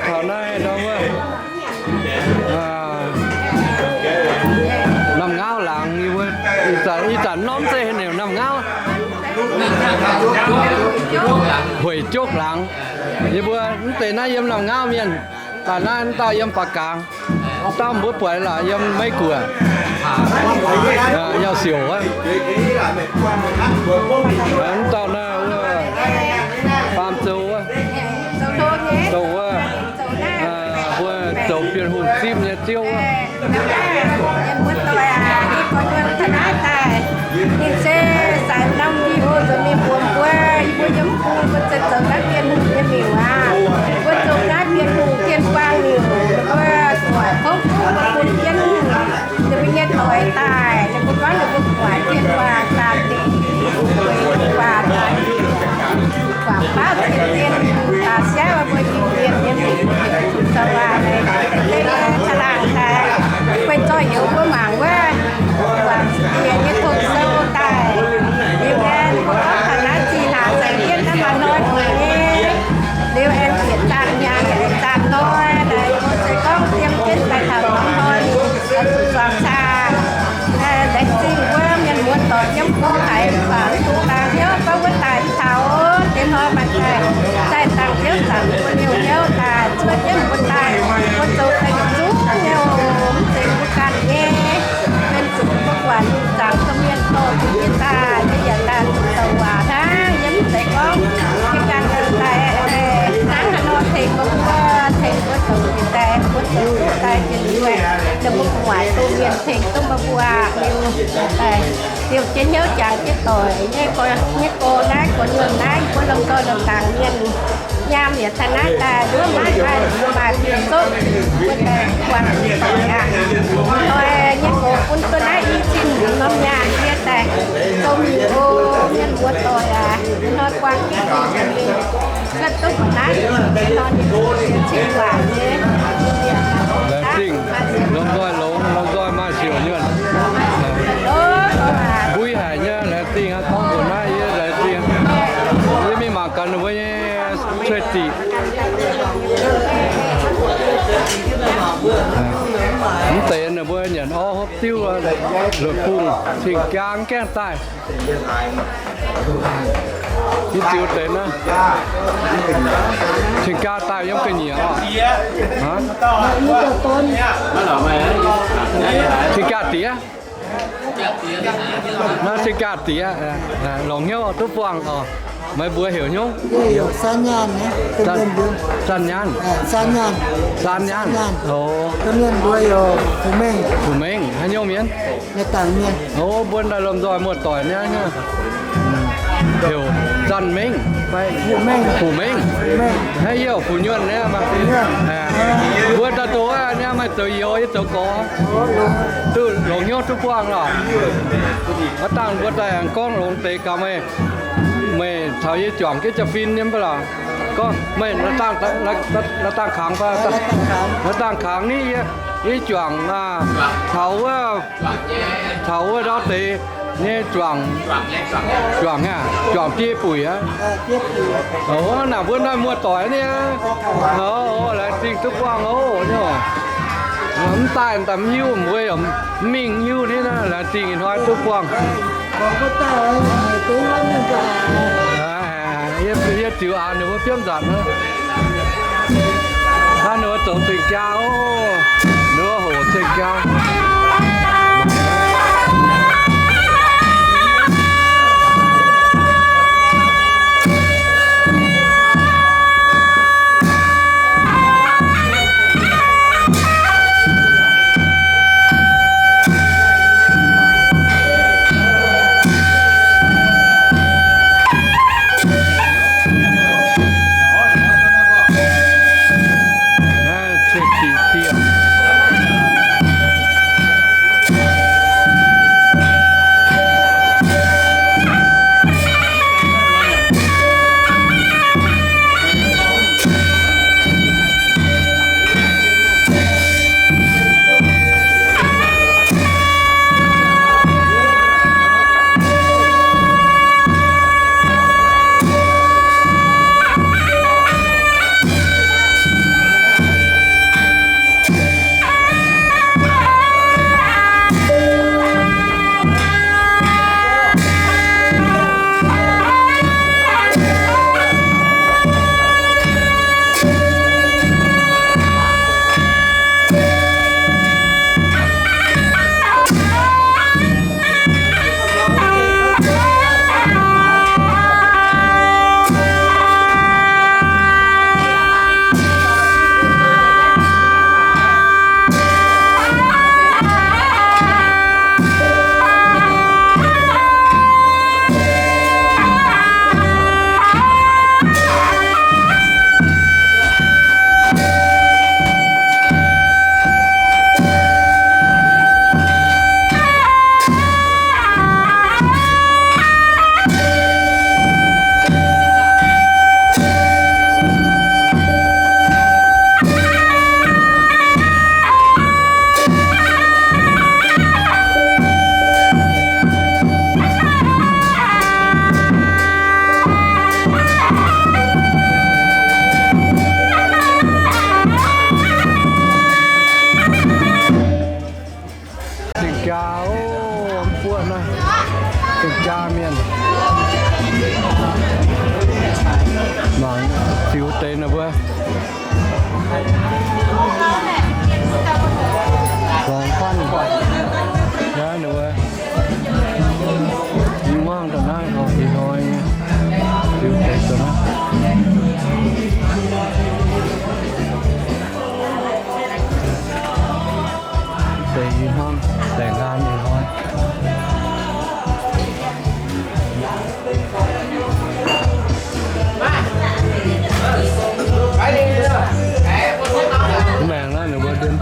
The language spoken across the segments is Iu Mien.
Taux naaiv ndorm wuov, Namh Ngauv laangz, yie mbuo ih zanc, ih zanc norm zeiv heuc Namh Ngauv, Hueic Jokv laangz. Yie mbuo mv deix naaiv yiem Namh Ngauv mienh, daaih naaiv mv dauh yiem Baac Gangx, mv dauh mbuo buatc laaix yiem Meiv Guoqv, Yauh Siouc wuov. Mv dauh naaiv wuov, Faam Zou wuov, dongh wuov, mbuo zoux Bienh Hungh zipv nyei ziouv wuov. Mienh muoz-doic aac, yie gorngv wuov taux naaiv daaih, ninh se sai norm video nzuonx mingh mbuox mbuo, yie mbuo yiem mv bung mbuo zoux naaiv Bienh Hungh nyei miuc aac. Mbuo zoux naaiv Bienh Hungh dien buang miuc, mbuo zuqc kouv duqv mbuo bun jienv ninh mbuo nyei doix daaih, ninh mbuo gorngv ninh mbuo guaaic dien buang daaih, dien buang daaih, guangc baav cien dien daaih siaauv mbuo Iu-Mienh nyei miuc, zoux waac deix deix deix ca'laangh daaih, guei zorqv youz mbuo mangc wuov, guangc diex nyei tong sou daaih. Liuz aeqv, ninh mbuo gorngv taux naaiv zih hlaax za'gengh naaiv maaih hnoi gu'nyuoz nyei. Liuz aeqv, bieqc zaangc hnyangx, bieqc zaangc hnoi, naaiv mbuo se gorngv diem jienv daaih taux norm hnoi, zuqc zuangx caa. Laengz zingh wuov mienh muoz-doic yiem kungx haiz mv baac mv dungx dangh hnyouv, gorngv wuov daaih mv taux, deix hnoi maaih daaih, daaih dangh hnyouv zanc mbuo liouh hnyouv daaih, zuov jienv mbuo daaih, mbuo zoux daaih yietc zungv nyei oc, mv zeiz mbuo ganh nyei. Mienh zuqc mbuo guangc zaangc domh mienh dorh zuqc yie daaih, yie yaac daaih zuqc douc waac hnangv, yie mv zeiz gorngv yie ganh daaih hnangv haaix nor tengx mbuo, tengx mbuo zoux jiex daaih, mbuo zoux duqv daaih jiex liuz, ninh mbuo guangc domh mienh tengx duqv mbuo mbuo liuz, liouh jienv hnyouv jangx jienv doic nyei, nyei go naaiv gu'nyuoz naaiv mbuo lomh nzoih lomh dangc mienh nyaam yietc taux naaiv daaih nduov mangc maaih, maaih bieqc zoqv mbuo daaih guangc doic aqv. Doic nyei gox bun duqv naaiv i cin norm nyaanh yie daaih gomh miuc o, mienh muoz-doic aac, hnoi guangc jienv mingh cuotv duqv mbu'naaiv, hnoi ninh cin waac nyei. Laengz zingh, lomh nzoih longx, lomh nzoih maaih siouc nyuonh. Mbuo haic nyei, laengz zingh aqv, gorngv mbuox naaiv yie laengz zingh. Yie mingh mangc gaax ninh mbuo nyei cuei ziqc. Mv deix ninh mbuo nyanc orv hopv diuv, luoqc bung cing-jaa mv gaengh daaih. Yie ziux deix naaiv, cing-jaa daaih yiem ga'nyiec oc. Cing-jaa diex, naaiv cing-jaa diex, longc hnyouv duqv buangh oc. Meih mbuo heuc hnyouv? Zanc nyaanh. Zanc nyaanh. Oc. Fu-Mengh, haaix nyungc mienh? O, mbuo daaih lomh nzoih muoz-doic nyei. Heuc Zanc Mengh, Fu-Mengh. Haaix yie Fu-Nyuonh nyei maah. Mbuo daaih doqc nyei maaih zoux youz, yie zoux gorx. Duqv longc hnyouv duqv buangh lorqc. Aav dangh mbuo daaih aengx gorngv longx deix gaax meih, meih caux yie juangc jienv jaa-fin nyei mv baac lorqc. Gorngv meih la'dangh kangx, la'dangh kangx ni, yie juangc taux wuov, taux wuov ndau deix nyei juangc, juangc aac, juangc biei buic aqv. Naaic mbuo naaiv muoz-doic ni, laengz zingh duqv buangh oc. Mv daaih daaih mv hiuv, mbuo yaac mv mingh hiuv ni, laengz zingh ih hnoi duqv buangh. Yie ziux aax ninh mbuo biomv nzanc. Hnangv ninh mbuo zoux cing-jaa oc, ninh mbuo hoqc cing-jaa.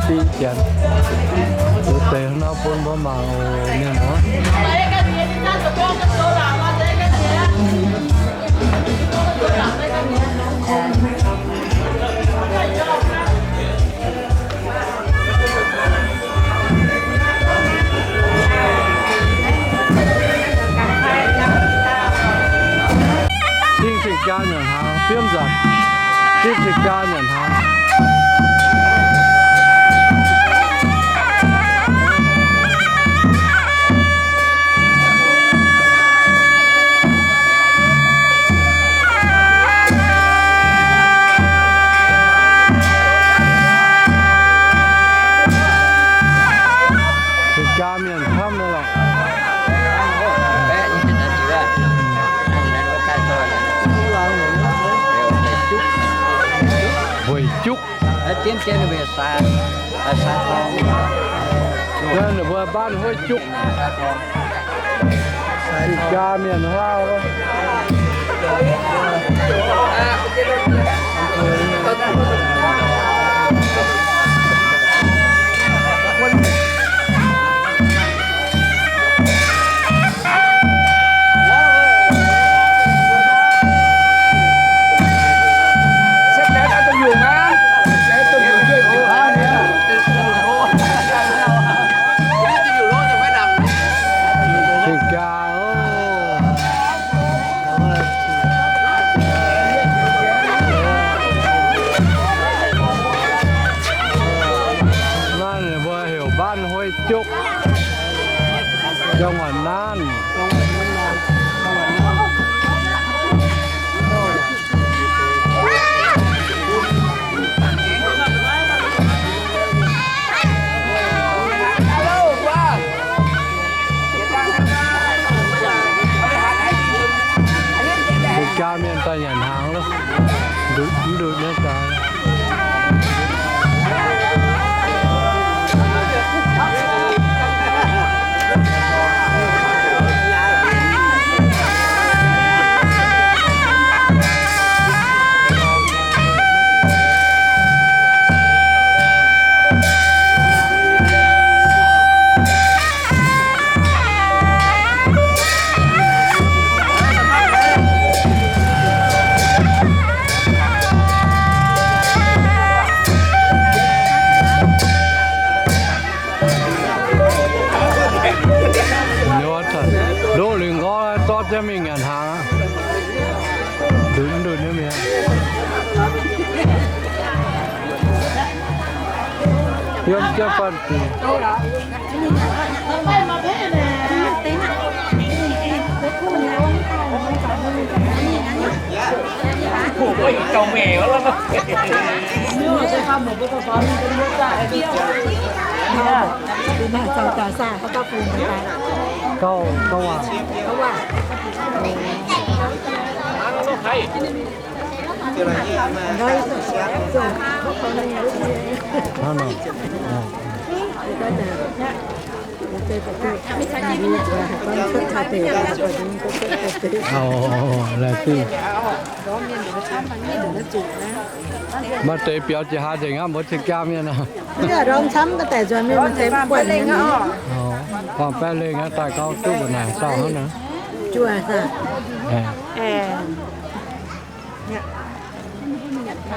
Diqv janx, deix nor bun mbuo mangc oc, mienh muoz. Dingh cing-jaa nyanc hnaangx, biomv nzangc. Dingh cing-jaa nyanc hnaangx. Cing-jaa mienh camv nyei lorqc. Weic juqv. Ninh mbuo mbaanv hueiv juqv. Cing-jaa mienh hnangv. Cing-jaa oc. Naaiv ninh mbuo heuc mbaanv hueiv juqv, jauv nguaaic naanv. Cing-jaa mienh daaih nyanc hnaangx loh. Ndutc, ndutc nyei daaih. Ndoqv lingc nqorngv zorqv jienv mingh nyanc hnaangx aqv. Ndutc ndutc nyei mi'aqv. Yiem jienv fanh dingc. Gauh, gauh waac. Hnangv nor. Laengz zingh. Maaih deix biaux jiex haaix nzengc aqv, mbuo cing-jaa mienh aqv. Ndorm camv ga'daic nzuonx mienh maaih deix mv buatc. Buangh baeqv lengh aqv, daaih gauh duqv naaic dauh hnangv naaic.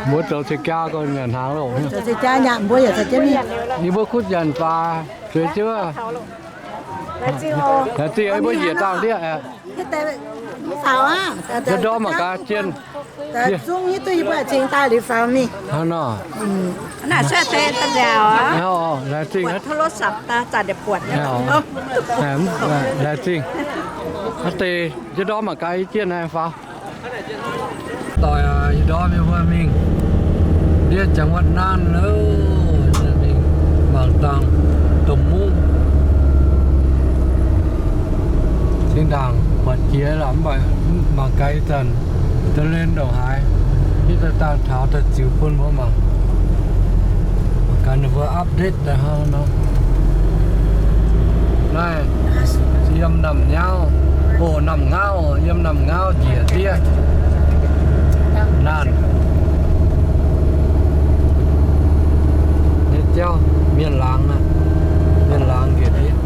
Mbuo zoux cing-jaa gorngv nyanc hnaangx loh. Zoux cing-jaa nyanc, mbuo yaac caux jienv mingh. Yie mbuo kuv nyanc faaux zueiz jienv. Laengz zingh, yie mbuo njiec dangh ndiev. Ndorm mangc gaax jienh. Zungv hiuv duqv yie mbuo cingx daaih liuz faaux mingh. Hnangv nor. Laengz zingh. Laengz zingh. Aa deix, yie ndorm mangc gaax jienh naaiv faaux. Doic aac, ih ndorm yie mbuo mingh ndiev jangx wuov naanv loh, mingh mangc dangh domh mungv. Zinh ndaangc buatc jiex lorqc, mv baac mangc gaax ih zanc da'len ndongc haaix, hitv daaih dangh taux daaih ziux bun mbuo mangc. Mangc gaax ninh mbuo update daaih hnangv nor. Naaiv yiem Namh Ngaauv, o, Namh Ngaauv, yiem Namh Ngaauv njiec ndiev naanv nyei jauv. Mienh laangz naaiv, mienh laangz njiec ndiev.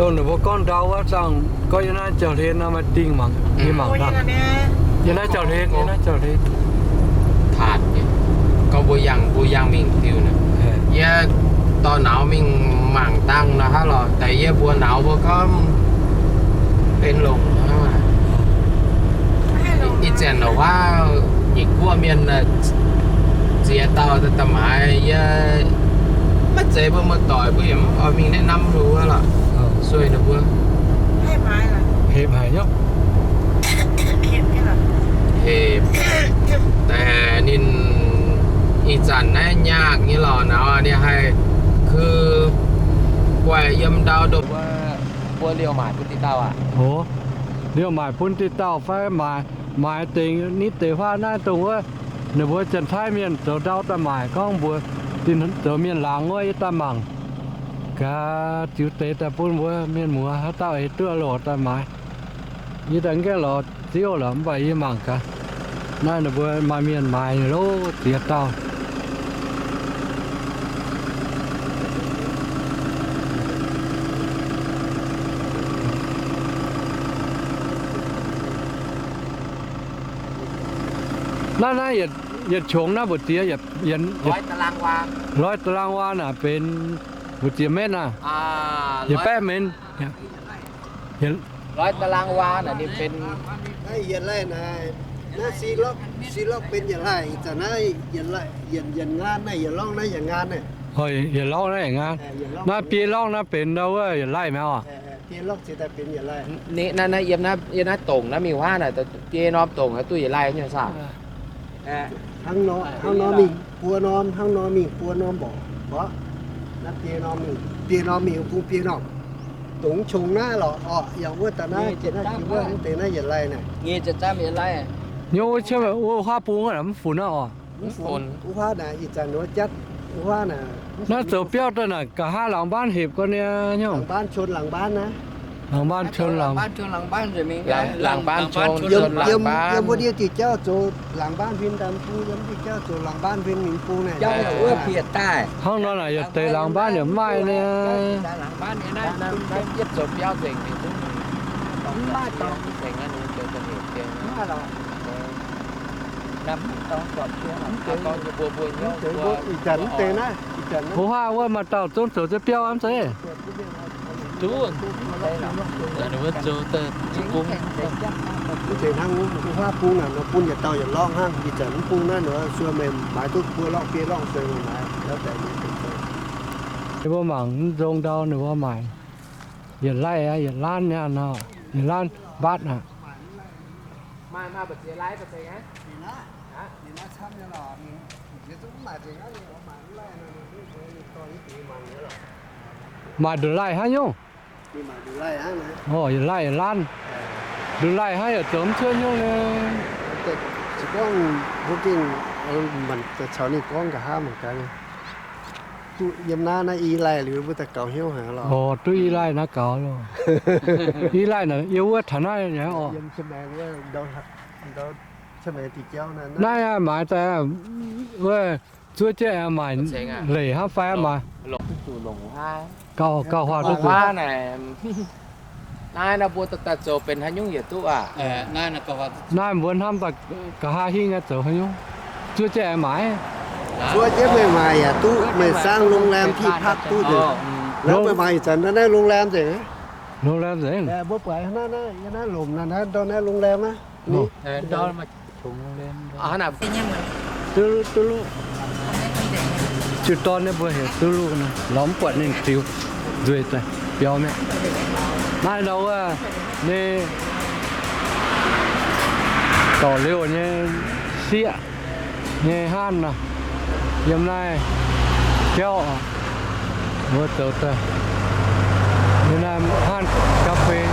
Dongh ninh mbuo gorngv ndau wuov zanc, gorngv yiem naaiv jauv-hlen nor maaih dingh mangc, yie mangc dangh. Yiem naaiv jauv-hlen, yiem naaiv jauv-hlen. Taatc nyei. Gorngv mbuo yangh, mbuo yangh mingh diuh naaic. Yie dorh nauz mingh mangc dangh nor hnangv lorqc. Daaih yie mbuox nauz mbuo gorngv benx longc hnangv. Ih zanc la'huaav nyic guoqv mienh ziex dauh daaih maaiz yie, maiv zeiz mbuo muoz-doic mbuo yaac mv oix mingh naaiv namv wuov lorqc. Sueih ninh mbuo hepc haic nyei. Hepc. Daaih ninh ih zanc naaiv nyaah nyei lorqc, nauz ninh haih keu guaih yiem ndau ndongc wuov, mbuo liouh maaic bun diqc dauh aqv. Liouh maaic bun diqc dauh fai maaiz, maaiz dengx nitv deix huaav naaiv dongh wuov, ninh mbuo Janx-Taiv mienh zoux ndau daaih maaic gorngv mbuox zoux mienh laangz wuov yie daaih mangc. Gaax ziux deix daaih bun mbuo mienh muoz haaix dauh eix duqv lorqc daaih maaiz. Yie daaih mv gaengh lorz ziouv lorqc mv baac yie mangc gaax. Naaiv ninh mbuo maaih mienh maaiz loh ziex dauh. Naaiv, naaiv yietc qongx naaiv mbu'ziex, loix ตารางวา naaic benx mbu'ziex metv naaiv? Yietc baeqv metv. Loix ตารางวา naaic ninh benx yietc laih naaic, naaiv si lokv, si lokv benx yietc laih. Ih zanc naaiv yietc ngaan naaiv, yietc lokv naaiv yietc ngaan naaiv. Yietc lokv naaiv yietc ngaan. Naaiv biei lokv naaiv benx ndau wuov yietc laih mi'aqv oc. Biei lokv ziouc daaih benx yietc laih. Naaiv, naaiv yiem naaiv, yiem naaiv dongc naaiv mingh huaav naaic, biei norm dongc haaix duqv yietc laih nyei saah? Hnangv nor, hnangv nor mingh buo norm, hnangv nor mingh buo norm mborqc, mborqv. Naaiv biei norm mingh, biei norm mingh bung biei norm. Dongc qongx naaiv lorqc orqc, yangh wuov daaih naaiv, jiex naaiv jiex wuov, mv deix naaiv yietc laih naaic. Nyic ziepc zaang yietc laih. Nyouz wuov qiemx wuov huaav bung mv funx aqv oc. Mv funx. Wuov huaav naaic ih zanc wuov jatv wuov huaav naaic. Naaiv zoux biauv daaih naaic, nqa'haav laangz mbaanv hepc gorn niaa nyungc. Laangz mbaanv con laangz mbaanv naaiv. Laangz mbaanv con laangz, laangz mbaanv con, yiem wuov ndiev diuh jauv zoux laangz mbaanv huin daaih mv bung, yiem diuh jauv zoux laangz mbaanv huin mingh bung naaic. Hnangv nor naaic yietc deix laangz mbaanv yaac mv maaih niaa. Ih zanc mv deix naaiv, ih zanc wuov maaih dauh zungv zoux jienv biauv aqv mv zeiz? Mv zeiz hnangv wuov huaav bung naaic nor bun yietc dauh yietc lokv hnangv. Ih zanc mv bung naaiv nor sueih meih maaiz duqv buo lokv biei lokv sueih meih maaiz. Ninh mbuo mangc mv nzong ndau ninh mbuo maaic yietc laih aqv, yietc laanh nyaanh nor, yietc laanh mbatv aqv. Maaic nduqc laih hnangv nyungc. Oc, yietc laih yietc laanh. Nduqc laih hnangv yaac zoux mv cuotv nyungc nyei. Gorngv mbuo gengh caux ninh gorngv nqa'haav mangc gaax. Duqv yiem naaiv naaiv i laih liuz mbuo daaih gaux hnyouv haic lorqc. Oc, duqv i laih naaiv gaux loh. I laih naaic yiem wuov taux naaiv nyei oc. Naaiv maaiz daaih wuov zuov jienv aengx maaic leic hnangv fai maaiz. Gauh, gauh huaax duqv zuqc. Naaiv mbuo daaih zoux benx haaix nyungc yietc duqv aqv. Naaiv mbuo hnamv daaih nqa'haav hingv nyei zoux haaix nyungc. Zuov jienv aengx maaiz. Zuov jienv meih maaic yaac duqv, meih saangv โรงแรมที่พัก duqv nzengc. Meih maaiz ih zanc naaiv โรงแรม nzengc. โรงแรม nzengc. Mbuo buatc naaiv, naaiv lomc naaiv, ndau naaiv โรงแรม aqv. Duqv, duqv luqv. Jiu dorn nyei mbuo heuc duqv luqv nor, lorz mv buatc ninh ziux nzueic daaih biaux mi'aqv. Naaiv ndau wuov, ninh Dorc liouh nyei sieqv nyei hnangv nor, yiem naaiv jauv oc. Mbuo zoux daaih yiem naaiv hnangv ga'fei.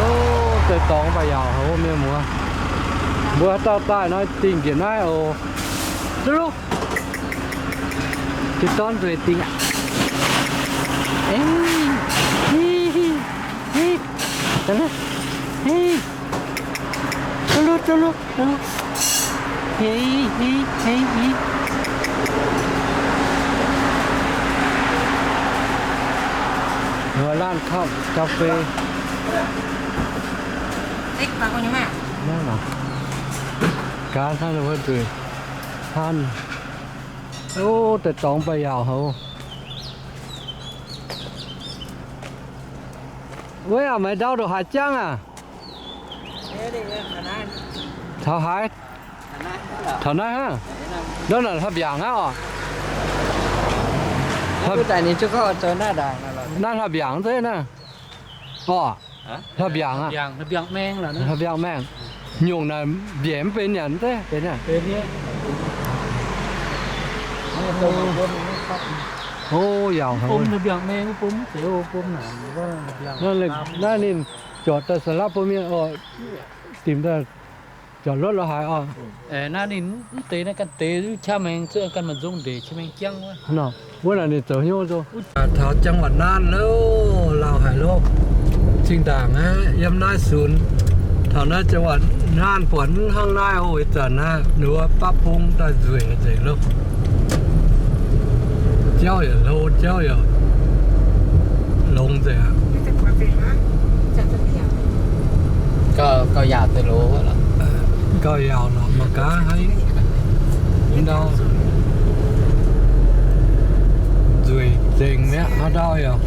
Ov, deix dorngx mv baac yaauc haic mienh muoz. Mbuo haaix dauh daaih nor dingh njiec naaiv oc. Duqv loh. Duqv dorn nzueic dingh aqv. Duqv loh, duqv loh, duqv loh. Laanh ga'fei. Gaax hnangv wuov nzueic hnangv. Ov, deix dorngx mv baac yaauc haic. Wuov aac, meih ndau ndoqc haaix jangv aac? Taux haaix? Taux naaiv hnangv. Ndau naaic hlapv mbiaangc hnangv oc. Naaiv hlapv mbiaangc zeiv naaiv. Oc, hlapv mbiaangc aqv. Hlapv mbiaangc maengh. Nyungc naaic mbiaeqc mv benx nyanc zeiv benx aqv. Ov, yaauc haic. Naaiv ninh jorc daaih sa'lapv bun mienh oc, dimc daaih jorc lotv lo haaix oc. Naaiv ninh mv deix naaiv ganh deix qaqv maengx, zuqc ganh maaih nzung ndeic qaqv maengx jangv wuov. Wuov naaic ninh zoux hnyouv nzung. Taux จังหวัดน่าน loh, lauh haic loh. Zinh ndaangc aqv, yiem naaiv sunx. Taux naaiv จังหวัดน่าน buatc mv hnangv naaiv oc, ih zanc aqv, ninh mbuo ปรับปรุง daaih nzueic nzengc loh. Jauv yaac hlo, jauv yaac longx nzengc aqv. Gauh yaauc deix loz. Gauh yaauc lorqc mangc gaax haaix. Ndau nzueic nzengc mi'aqv haaix ndau yaac.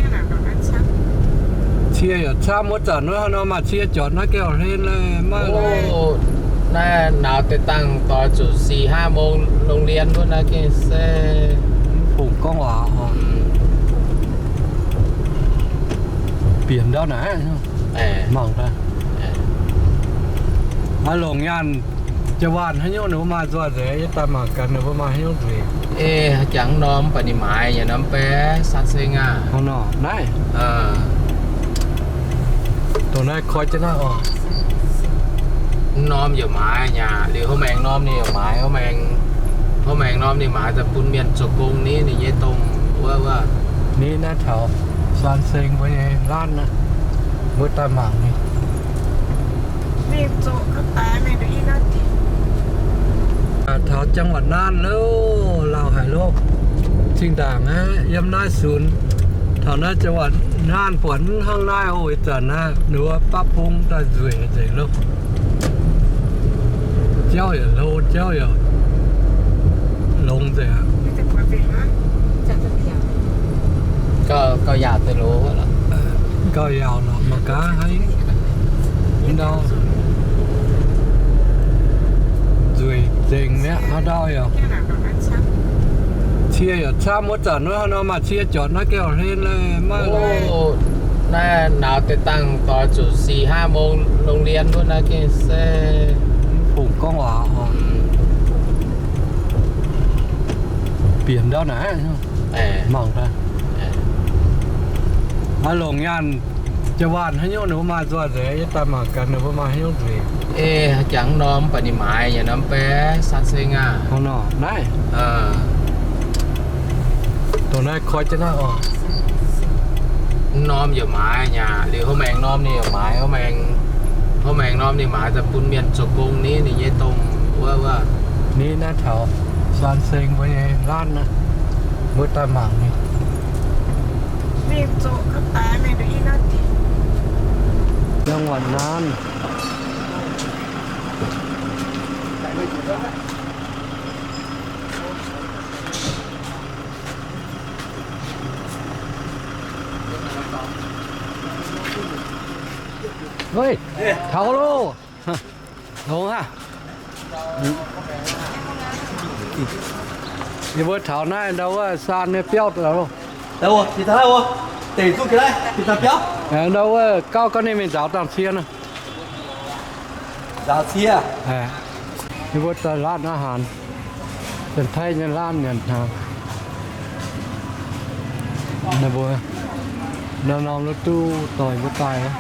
Cie yaac camv wuov zanc wuov nor maaih cie jorc naaiv gengh hlen maiv lorqc. Naaiv nauz deix dangh doix zuqc สี่ ห้า โมง โรงเรียน wuov naaiv gengh se fungc gorngv waac oc. Bieqc ndau naaic mangc daaih. Aa, longc nyaanh jaa-waanh haaix nyungc ninh mbuo maaih nzoih nzengc, yie daaih mangc gaax ninh mbuo maaih haaix nyungc nzueic. Ih jangx norm mv baac ninh maaiz yaac norm baeqv san seng aav. Naaiv dongh naaiv koi jienv naaiv oc. Norm yaac maaiz nyei, liuz hov maengx norm ninh yaac maaiz, hov maengx norm ninh maaiz daaih bun mienh zoux gong ni, ninh nyei domh wuov wuov. Ni naaiv taux san seng mbuo nyei laanh naaiv, mbuo daaih mangc ni. Taux จังหวัดน่าน loh, lauh haic loh. Zinh ndaangc aqv, yiem naaiv sunx. Taux naaiv จังหวัดน่าน buatc mv hnangv naaiv oc, ih zanc aqv, ninh mbuo ปรับปรุง daaih nzueic nzengc loh. Jauv yaac hlo, jauv yaac longx nzengc aqv. Gauh yaauc deix loz. Gauh yaauc lorqc mangc gaax haaix. Ndau nzueic nzengc mi'aqv haaix ndau yaac. Cie yaac camv wuov zanc wuov nor maaih cie jorc naaiv gengh hlen maiv lorqc. Naaiv nauz deix dangh doix zuqc สี่ ห้า โมง โรงเรียน wuov naaiv gengh se fungc gorngv waac oc. Bieqc ndau naaic mangc daaih. Aa, longc nyaanh jaa-waanh haaix nyungc ninh mbuo maaih nzoih nzengc, yie daaih mangc gaax ninh mbuo maaih haaix nyungc nzueic. Ih jangx norm mv baac ninh maaiz yaac norm baeqv san seng aav. Naaiv dongh naaiv koi jienv naaiv oc. Norm yaac maaiz nyei, liuz hov maengx norm ninh yaac maaiz, hov maengx norm ninh maaiz daaih bun mienh zoux gong ni, ninh nyei domh wuov wuov. Ni naaiv taux san seng mbuo nyei laanh naaiv, mbuo daaih mangc ni. จังหวัดน่าน Taux loh. Longx aqv. Yie mbuo taux naaiv ndau wuov saan nyei biauv daaih loh. Ndau wuov gauh gorngv ninh mingh nzaaux dangh cie nor. Yie mbuo daaih ร้านอาหาร, Janx-Taiv nyei ร้าน nyanc hnaangx. Ninh mbuo norm-norm lov duqv doix mbuo daaih.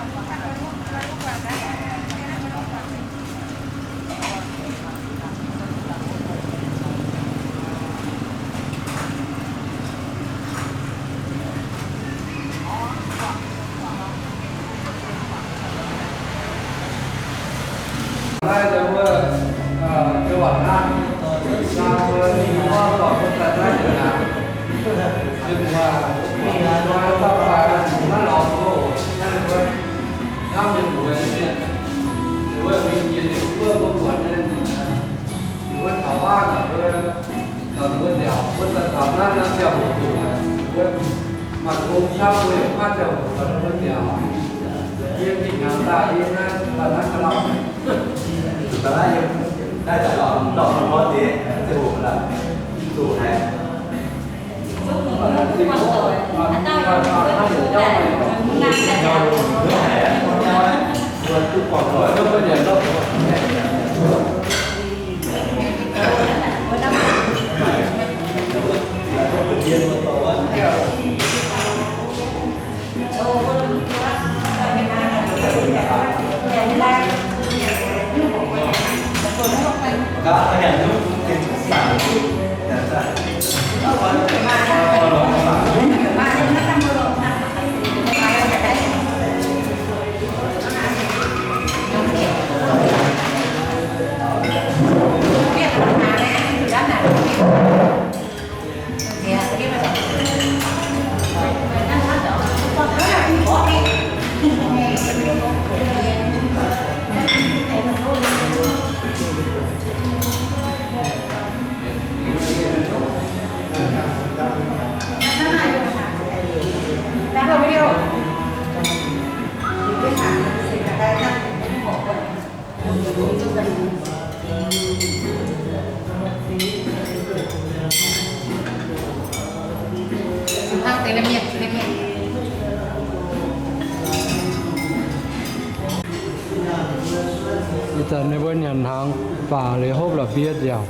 Ih zanc ninh mbuo nyanc hnaangx baac liuz hopv la'bieiv nziaauc.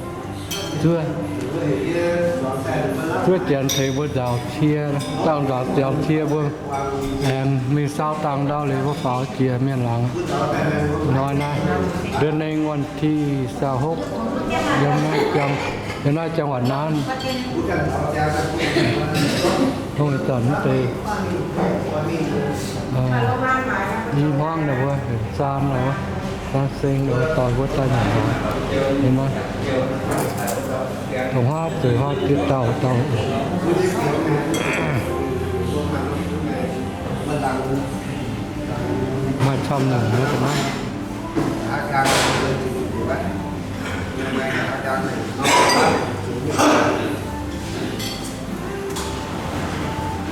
Zuov, zuov Janx tengx mbuo nzaaux cie, dangh nzaaux Janx cie mbuo aengx mingh saau dangh ndau liuz mbuo faaux jiex mienh laangz. Hnoi naaiv เดือนหนึ่ง วันที่ยี่สิบหก, yiem naaiv จังหวัดน่าน Dongh ih zanc mv deix i hmuangv ninh mbuo, zaan ninh mbuo, zaan seng ninh mbuo doix mbuo daaih nyanc hnaangx. Ninh mbuo dongh huaav zuqc huaav diev dauh dauh. Maaih camv naaic mbuo ga'naaiv.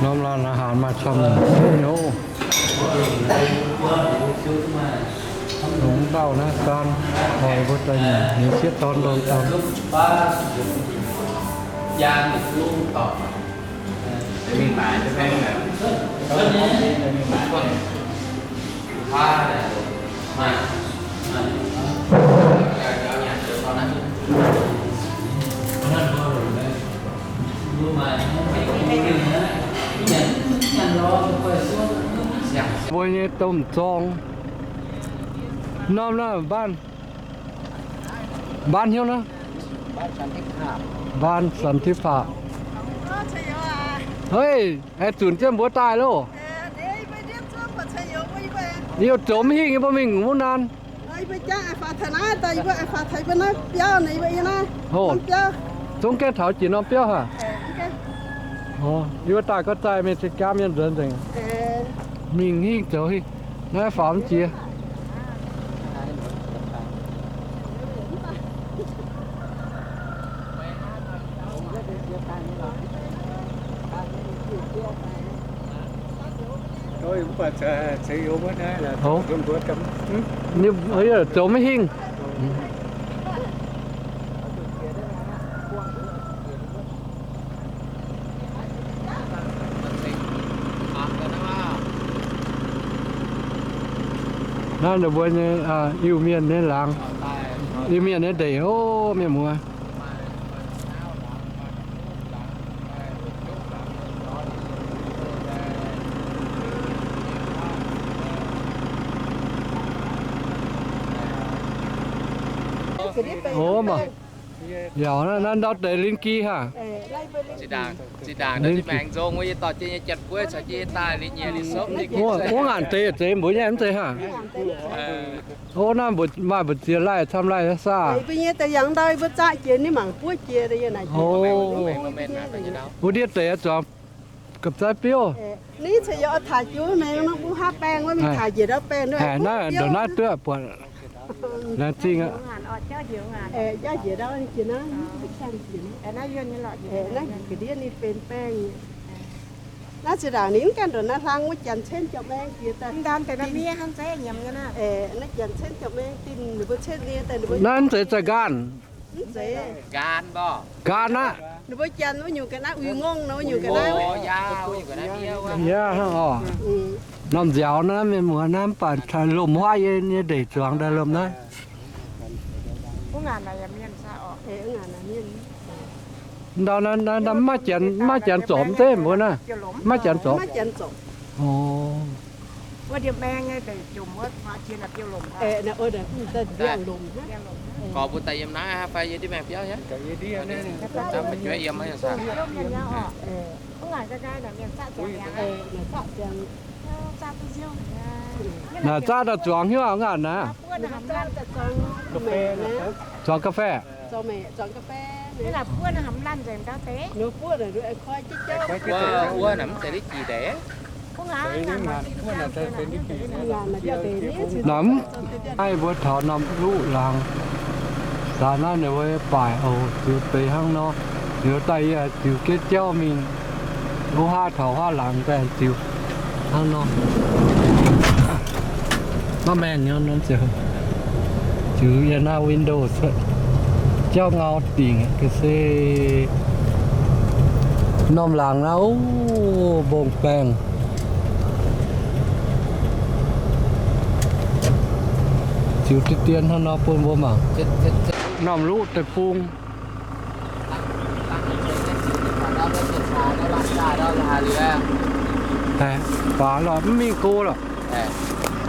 Norm ร้านอาหาร maaih camv naaic. Longx dauh naaiv, zaan hoic mbuo daaih nyanc, ninh sieqv dorn ndongx dangh. Mbuo nyei domh zorng. Norm naaiv บ้าน, บ้าน hnyouv naaiv, บ้านสันติภาพ. Hei, aengx zunc jienv mbuo daaih loh. Yie zoux mv hingh, yie mbuo mingh wuov naaiv. Hov, zungv gaengh taux jiex norm biauv haic. Yie mbuo daaih gorngv zaih mingh se gaamv yiem nzuonx nzengc. Mingh hingh zoux hingh. Naaiv faaux mv jiex. Hov, zoux mv hingh. Naaiv ninh mbuo nyei Iu-Mienh nyei laangz, Iu-Mienh nyei ndeic oc, mienh muoz. Oc, mangc. Yaac naaiv ndau deix linh ki haac. Wuov ngaanc deix zeiz mbuo nyei mv zeiz haac. Oc, naaiv maaih mbu'ziex laih camv laih saah? Wuov ndiev deix zuangx gapv-zaiv biouv. Naaiv ndongc naaiv duqv buatc laengz zingh aqv. Naaiv zinh ndaangc ninh mv gaengh ndongc naaiv hlang wuov janx cen jauv maeng jiex daaih. Naaiv janx cen jauv maeng dinh ninh mbuo cen nyei daaih ninh mbuo. Naaiv mv zeiz za'ngaanh. Mv zeiz. Nqaang aqv. Ninh mbuo janx wuov nyungc ga'naaiv uix ngongh nor, wuov nyungc ga'naaiv. Yaac hnangv oc. Norm nziaaux naaiv mienh muoz naaiv mv baac lomc huaav yie nyei ndeic zuangx daaih lomc naaiv. Ndau naaiv maiv janx zorpc mv zeiz mbuo naaiv? Maiv janx zorpc. Oc. Gorx mbuo daaih yiem naaiv fai yie diqv maengx biauv nyei? Naaic zaqv daaih zuangx hnyouv ngaanc naaic. Zuangx ga'fai. Wuov naaic mv zeiz li jiex ndeic. Naaiv mv, naaiv mbuo taux Norm Luqv Laangz. Daaih naaiv ninh mbuo baaic oc, ziux deix hnangv nor. Ninh mbuo daaih yie ziux geh jauv mingh. Wuov haav taux huaav laangz daaih ziux hnangv nor. Maiv maengh nor, ziux yiem naaiv window cuotv jauv ngau dingc ga'sie. Norm laangz naaiv, o, mbong baengh. Ziux deix dien hnangv nor bun mbuo mangc. Norm Luqv Deic-Bung. Faaux lorqc, mv mingh go lorqc.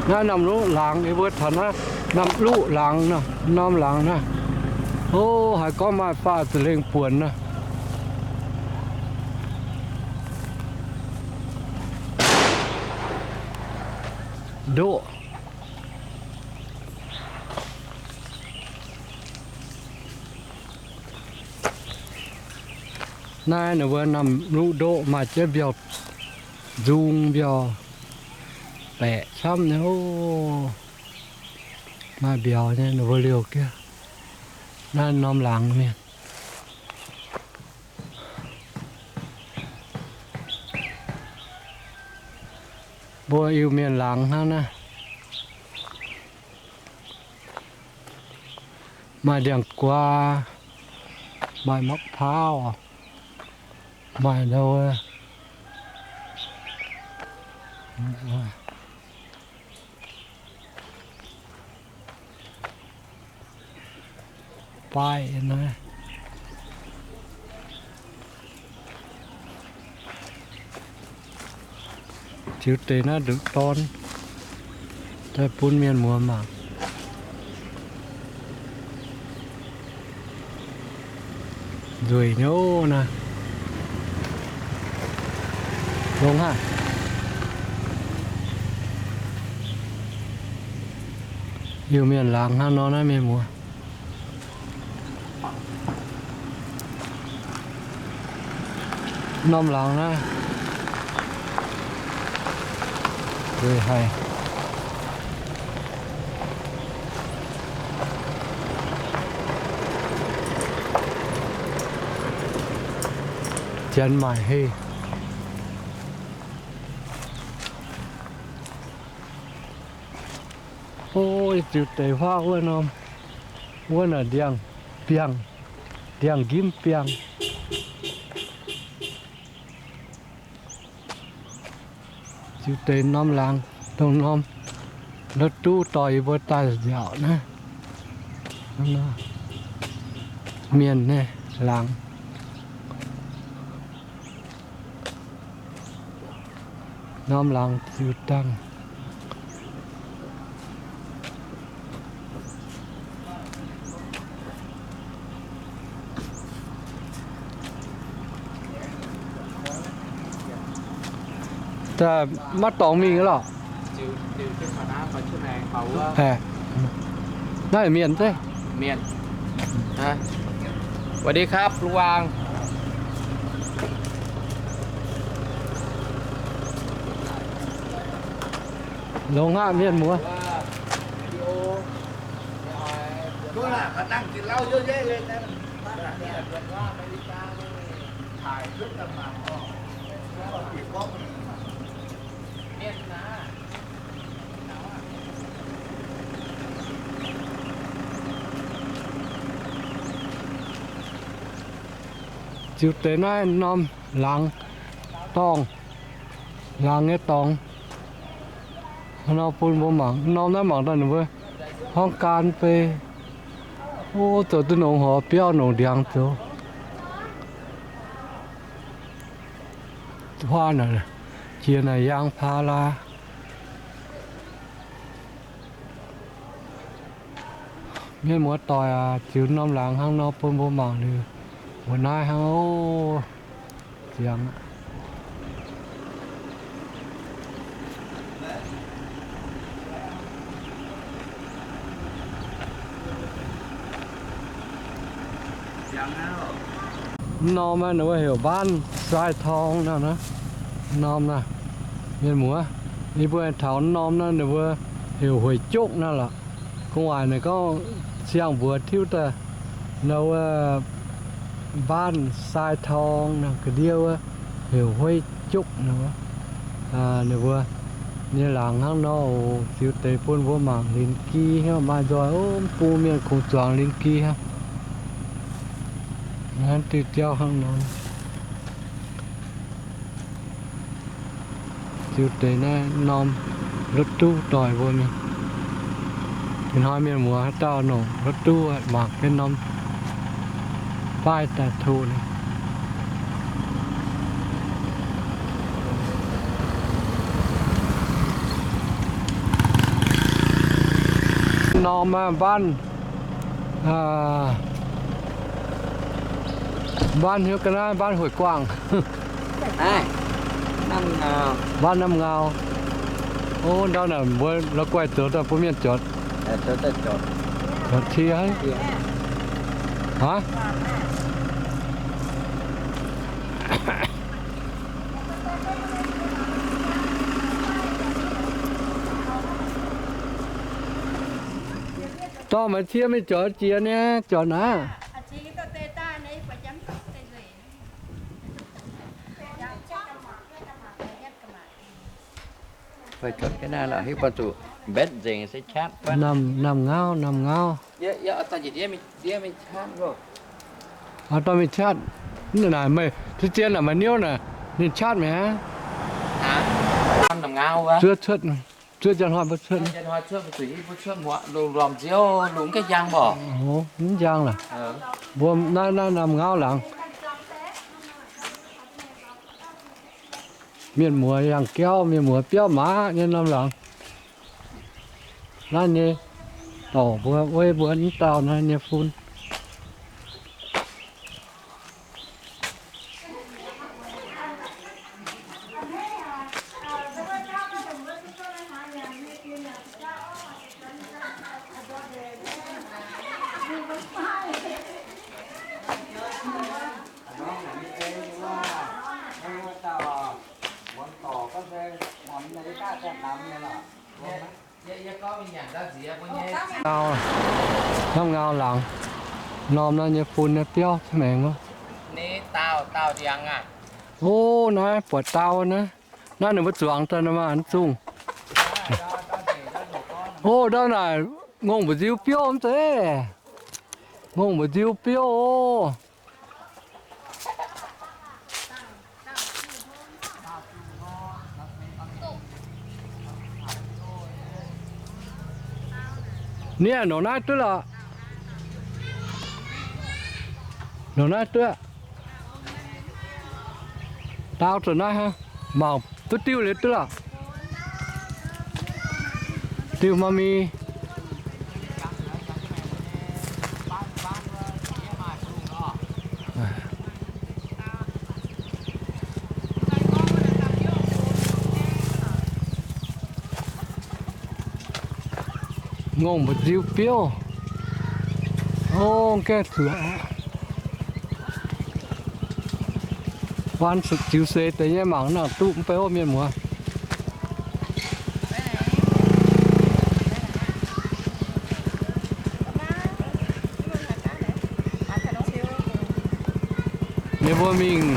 Naaiv Norm Luqv Laangz, yie mbuo taux naaiv Norm Luqv Laangz nor, Norm Laangz naaiv. O, haiz gorngv maaih faah za'lengh buonc nor. Ndoqv. Naaiv ninh mbuo Norm Luqv Ndoqv maaih jienv mbiauh nzung mbiauh baeqc camv nyei oc. Maaih mbiauz nyei ninh mbuo liouh gaax. Naaiv Norm Laangz mienh. Mbuo Iu-Mienh laangz hnangv naaiv. Maaih ndiangx-guaa, maaih มะพร้าว, maaih ndau wuov. Baaih naaiv. Ziux deix naaiv nduqc dorn daaih bun mienh muoz mangc. Nzueic nyei naaiv. Longx haic. Iu-Mienh laangz hnangv nor naaiv mienh muoz. Norm laangz naaiv nzueic haic. Janx maaic heh. O, ziux deix huaav wuov norm, wuov naaic ndiangx-biangh, ndiangx-nqimv biangh. Ziux deix norm laangz, dongh norm Lotv duqv dorh yie mbuo daaih nziaauc naaiv. Mienh naaiv laangz. Norm laangz ziux dangh. Daaih maiv dorngx mingh lorqc. Naaiv mienh zeiv. สวัสดีครับ ลุงวาง Longx aqv mienh muoz. Ziux deix naaiv norm laangz dorngh, laangz nyei dorngx. Norm bun mbuo mangc, norm naaiv mangc daaih ninh mbuo horngv gaan fei. O, zoux duqv nongx horc biauv nongx ndiangx zoux. Huaav naaic jiex naaic ยางพารา. Mienh muoz-doic aac, ziux norm laangz hnangv nor bun mbuo mangc liuz, mbuo naaiv hnangv oc. Ziangx aqv. Norm naaiv ninh mbuo heuc บ้านทรายทอง naaiv naaiv. Norm naaiv, mienh muoz, yie mbuo taux norm naaiv ninh mbuo heuc Hueic Jukv naaiv lorqc. Gu'nguaaic naaic gorngv siang-mbuox tiuv daaih nor wuov บ้านทรายทอง naaiv, ga'ndiev wuov heuc Hueic Jukv naaiv wuov. Ninh mbuo nyei laangz hnangv nor oc. Ziux deix bun mbuo mangc ดินกี้ hnangv, maaih nzoih, o, mv bung mienh kungx zuangx ดินกี้ hnangv. Hnangv diuh jauv hnangv nor. Ziux deix naaiv norm รถตู้ doic mbuo mingh. Ih hnoi mienh muoz haaix dauh nongc รถตู้ mangc jienv norm ป้าย daaih tov naaiv. Norm aqv, บ้าน บ้าน hnyouv ga'naaiv บ้านห้วยกว้าง บ้านน้ำเงา. O, ndau naaic mbuo la'guaih zoux daaih bun mienh juotc. Juotc cie. Aav, dorh maaih cie mingh juotc jiex nyei, juotc naaiv. Fai cuotv jienv naaiv lorqc, hiuv buatc zuqc mbaetv nzengc se qaqv. Naamh, naamh ngauv, naamh ngauv. Oix dorh mingh qaqv. Naaic meih, zien naaic maaih niouv naaic, ninh qaqv mi'aqv. Zuov cuotv, zuov njang hnoi mbuo cuotv. Mv njang lorqc. Mbuo naaiv, naaiv naamh ngauv laangz. Mienh muoz yangh jauv, mienh muoz biauv maaz nyei norm laangz. Naaiv nyei dorc mbuo, weiv mbuo, mv dauh naaiv nyei fun. Ngau, hnamv ngau laangz, norm naaiv nyei fun naaiv biauv cingx maengx wuov. O, naaiv buatc dau naaiv. Naaiv ninh mbuo zuangx daaih nor maah, zungh. O, ndau naaic ngongh mbu'nziu biouv mv zeiz. Ngongh mbu'nziu biouv oc. Nie, nongc naaiv duqv lorqc. Nongc naaiv duqv. Daauv zuqc naaiv hnangv. Mangc duqv diuv liuz duqv lorqc. Diuv maiv mingh. Ngongh mbu'ziex biouv. O, gaengh zuoqc. Buan ziux seix deix nyei mangc nangc duqv mv bei hopv mienh muoz. Ninh mbuo mingh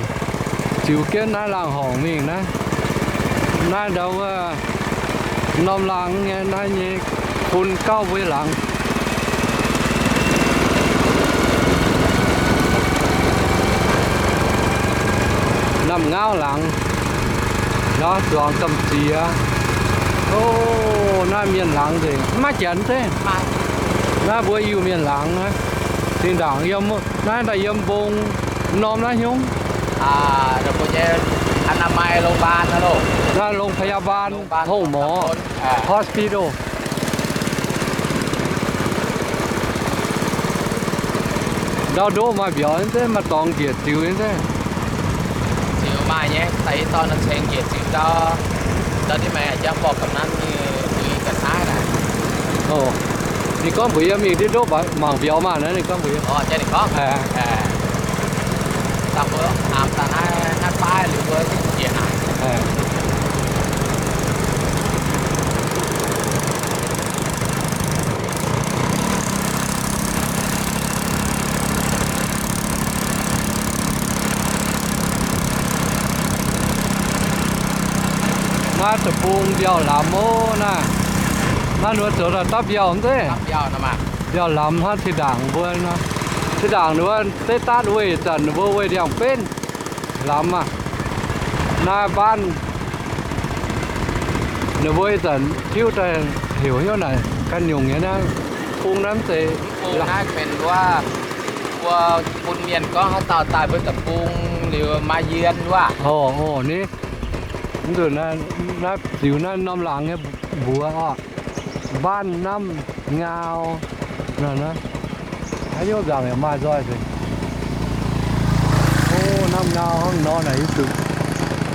ziux jienv naaiv laangz horngc mingh naaiv. Naaiv ndau wuov norm laangz nyei, naaiv nyei bun gauh mbuo laangz. Namh Ngaauv laangz, nor zuangx gamh nziex. O, naaiv mienh laangz nzengc, maiv janx zeiv. Naaiv mbuo Iu-Mienh laangz naaiv. Zinh ndaangc yiem naaiv daaih yiem mbong norm naaiv hnyouv. Naaiv โรงพยาบาล โฮงหมอ hospital. Ndau ndoqv maaih mbiauz nyei zeiv, maaih dorngx njiec ziux nyei zeiv. Ziux maaih nyei, daaih yie dorh nor ceng njiec ziux ndau, ndau ndiev maaih jangx borqc ga'naaiv nyei uix ga'naaiv naaic. Ninh gorngv mbuox yie mingh ndiev ndoqv mangc mbiauz maah naaiv, ninh gorngv mbuox yie. Dangh mbuo aamx daaih naaiv, naaiv baav liuz mbuo njiec naaic. Naaiv deic-bung mbiauh lamz ov naaiv. Naaiv ninh mbuo zoux daaih dapv mbiauh mv zeiz? Mbiauh lamz hnangv zinh ndaangc mbuo nor. Zinh ndaangc ninh mbuo deix daatv weih ih zanc ninh mbuo weih ndiangx-benv lamz maah. Naaiv mbaanv ninh mbuo ih zanc tiuv daaih heuc hnyouv naaic ganh nyungc nyei naaiv bung naaiv mv zeiz. Naaiv benx wuov, mbuo bun mienh gorngv haaix dauh daaih mbuo deic-bung liuz maaih yien wuov. Ov, ni, mv nzunc naaiv ziux naaiv norm laangz nyei mbuox oc. Mbaanv Namh Ngau. Naaiv hnyouv nzaangc yaac maaih nzoih nzengc. O, Namh Ngau hnangv nor naaic, yie zuqc,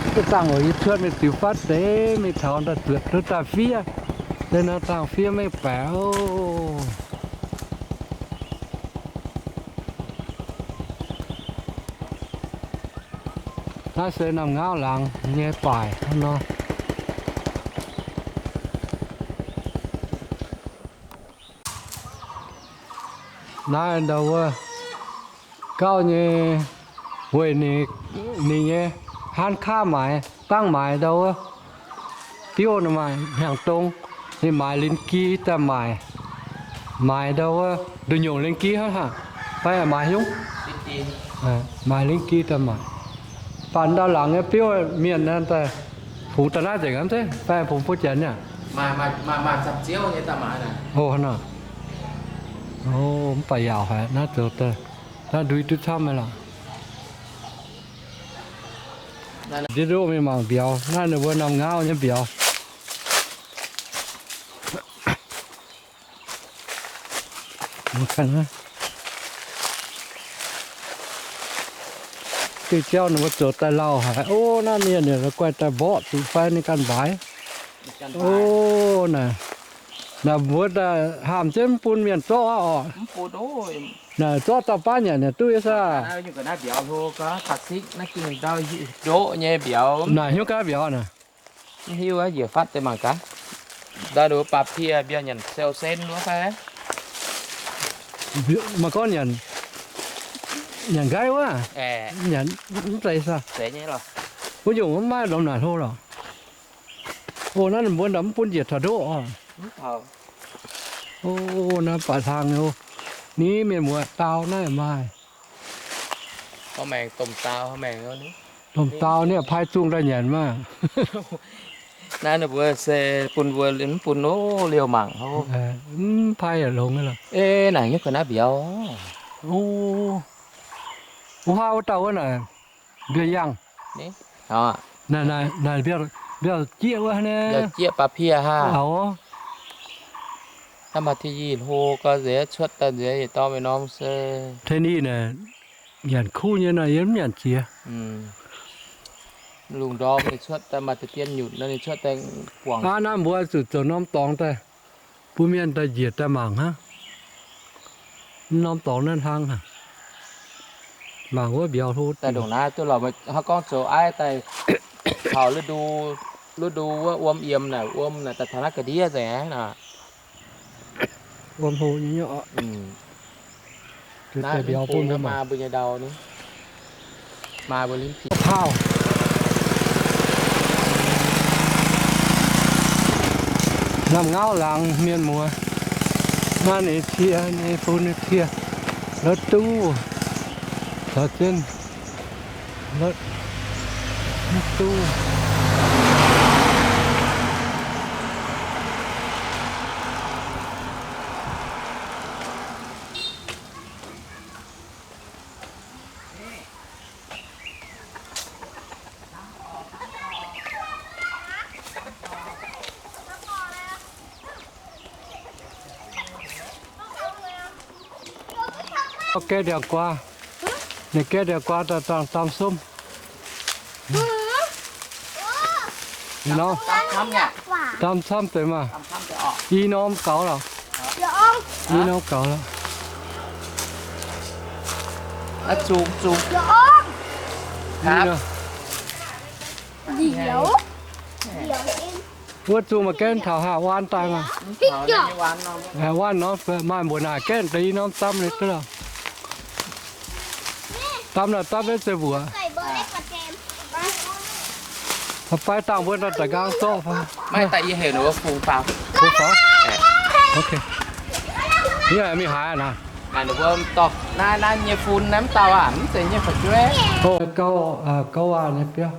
yie zuqc dangh oc, yie cuotv mingh ziux fatv deix mingh taux daaih zuotc duqv daaih fiev. Deix nor dangh fiev mengh baeqc oc. Naaiv se Namh Ngauv laangz nyei baaic hnangv nor. Naaiv ndau wuov gauh nyei weic ninh, ninh nyei haan kaav maaiz, dangh maaiz ndau wuov biouv maaih hnyangx-dong, ninh maaiz lin-gi daaih maaic. Maaiz ndau wuov nduqc nyungc lin-gi hnangv haac, fai maaiz hnyouv? Maaiz lin-gi daaih maaic. Baac ndau laangz nyei biouv mienh daaih fungx daaih naaiv nzengc aqv zeiz, fai fungx butv janx nyei aqv? O, hnangv naaic. O, mv baac yaauc haic naaiv zoux daaih, naaiv ndui duqv camv nyei lorqc. Ndiev ndoqv mingh mangc mbiauz, naaiv ninh mbuo Namh Ngauv nyei mbiauz. Diuh jauv ninh mbuo zoux daaih lauh haic. O, naaiv mienh yaac guaih daaih mborqv zuqc fai ninh ganh mbaix. O, naaic, naaic mbuo daaih haamh jienv mv bun mienh zorqv aqv oc. Naaic zorqv dauh baav nyanc yaac duqv saah? Naaic hnyouv gaax mbiauz naaic. Mv hiuv aqv, njiec fatv deix mangc gaax. Ndau nduqc baac piex mbiauz nyanc sou sen wuov fai? Maaih gorngv nyanc, nyanc nqaiv wuov? Nyanc mv zeiz saah? Wuov nyungc mv maaih lomh naaic hlo lorqc. O, naaiv ninh mbuo ndau mv bun njiec taux ndoqv oc. O, naaiv baac hlang ni, mienh muoz dau naaiv maaih. Domh dau ni pai zungh daaih nyanc maah. Naaiv ninh mbuo se bun mbuo, mv bun o liouh mangc hov. Mv pai yaac longx lorqc. Ei, naaic nyungc ga'naaiv mbiauz. O, wuov haav wuov dauh wuov naaic, mbiauz yangh. Naaic, naaic mbiauz jieqv wuov naaiv. Mbiauz jieqv ba'pieh haa. Aav, maaih tih yih hlo gau nziex, cuotv daaih nziex yietc dorngx mingh norm se. Tengx ninh naaic nyanc kuv nyei nor, yie mv nyanc jiex. Lungh ndorm ninh cuotv daaih maaih deix dien nyutc nor, ninh cuotv daaih guangc. Aav, naaiv mbuo zuqc zoux norm dorngx daaih, bun mienh daaih njiec daaih mangc hnangv. Norm dorngx naaiv hlang hnangv. Mangc wuov mbiauz hlo daaih ndongc naaiv duqv lorqc. Meih hnangv gorngv zoux aiv daaih taux ฤดู, ฤดู wuov wuom yiem naaic, wuom naaic daaih taux naaiv ga'ndiev nzengc aqv. Wuom hlo nyei nyei oc. Naaiv mbiauz bun mbuo maa mbuo nyei ndau ni. Maa mbuo lin piex. Taux Namh Ngauv laangz mienh muoz, naaiv ninh cie, ninh bun ninh cie, lotv duv, caux jienv lotv duv. Gaeqv ndiangx-guaa, ninh gaeqv ndiangx-guaa daaih dangh dam sumv. Dam camv deix maah. I norm gaux lorqc. I norm gaux lorqc. Wuov zungh maaih gaeqv taux haac waan daaih maah. Haac waan norm maaih mbuoqc naaic gaeqv deix i norm dam liuz duqv lorqc. Dam naaic dapv maiv zeiz mbuoqc. Fai dangh mbuo daaih nqaang zorqv fai. Maiv daaih yie heuc ninh mbuo fungx faaux. Fungx faaux? Ok. Yie mingh haaix naaic? Naaiv ninh mbuo dorh naaiv, naaiv nyei fun naaiv mv dauh aac, mv zeiz nyei fu'jueiv. Gouv, gouv waac nyei biauv.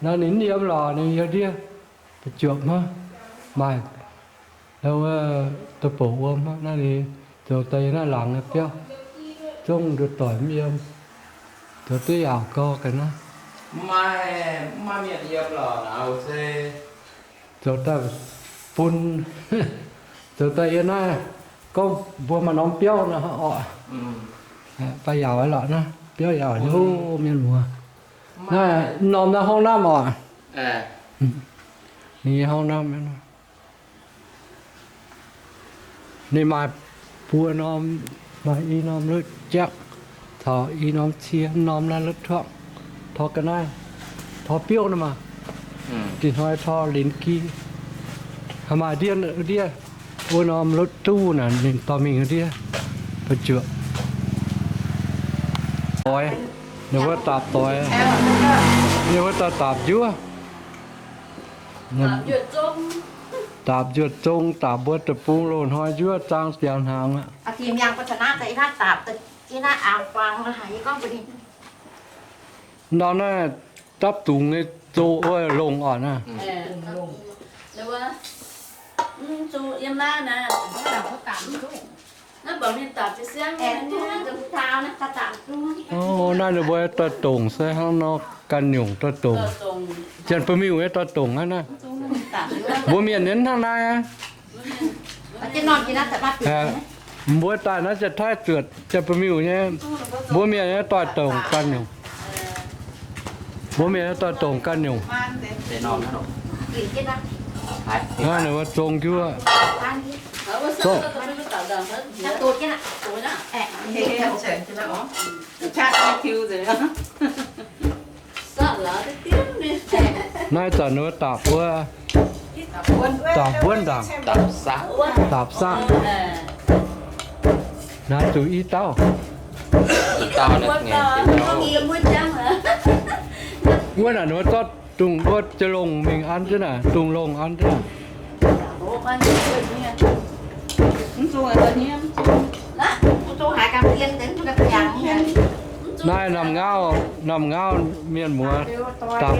Naaiv ninh mv yiem lorqc, ninh yiem ndiev fu'juopc hnangv. Maaih wuov deic-bouc wuom hnangv. Naaiv ninh zoux daaih yiem naaiv laangz nyei biauv. Zungv nduov doic mv yiem, zoux duqv yaauc gau ga'naaiv. Mv maaih, mv maaih mienh yiem lorqc naaiv se zoux daaih bun, zoux daaih yiem naaiv gorngv mbuo maaih norm biauv nor orqc. Baac yaauc lorqc naaiv, biauv yaauc nyei mienh muoz. Naaiv norm naaiv ห้องน้ำ orqc. Ninh nyei ห้องน้ำ naaiv. Ninh maaih buo norm, maaih i norm lotv jaqv caux i norm cie, norm naaiv lotv tuangv, tor ga'naaiv, tor biouv naaiv maah. Dinh hnoi tor linz gi. Haaix maaih ndiev, ndiev wuov norm lotv duv naaic ninh dorh mingh ndiev fu'juopc. Doix, ninh mbuo daapc doix, ninh mbuo daaih daapc njuov. Daapc njuov zong, daapc mbuo deic-bung loz-hnoi njuov zaang ziangx hnaangx aqv. Ndau naaiv dapv dungz nyei zoh wuov longh oc naaiv. O, naaiv ninh mbuo doix dongc se hnangv nor ganh nyungc doix dongc. Janx-Ba'miuh nyei doix dongc hnangv naaiv. Mbuo mienh nyei hnangv naaiv aqv. Mbuo daaih naaiv Janx-Taiv zuotc Janx-Ba'miuh nyei. Mbuo mienh nyei doix dongc ganh nyungc. Mbuo mienh nyei doix dongc ganh nyungc. Naaiv ninh mbuo zong njuov. Zong. Naaiv zanc ninh mbuo daapc wuov, daapc wuonv ndaangc, daapc saqv. Naaiv zuqc i dauh. Wuov naaic ninh mbuo zorqv dungz wuov jiex longh mingh an jienv naaic, dungz longh an jienv naaic. Naaiv Namh Ngauv, Namh Ngauv mienh muoz, daapc,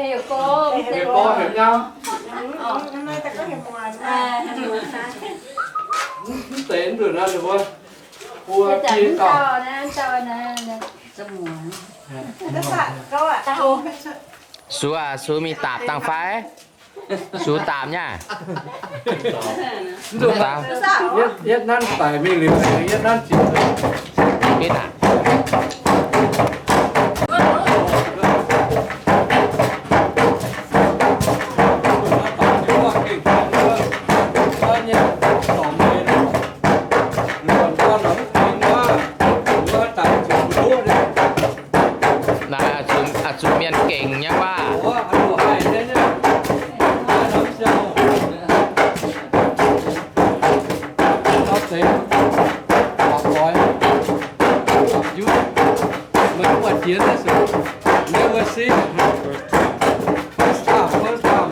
heuc gorngv, heuc gorngv heuc ngau. Mv deix mv nzunc naaiv ninh mbuo buo biei dauh. Sux aac, sux mingh daapc dangh fai? Sux daapc nyei. Yietv nanv daic mingh liuz, yietv nanv ziux. Benx aac. Naaiv zuqc mienh gengh nyei waac. First time, first time.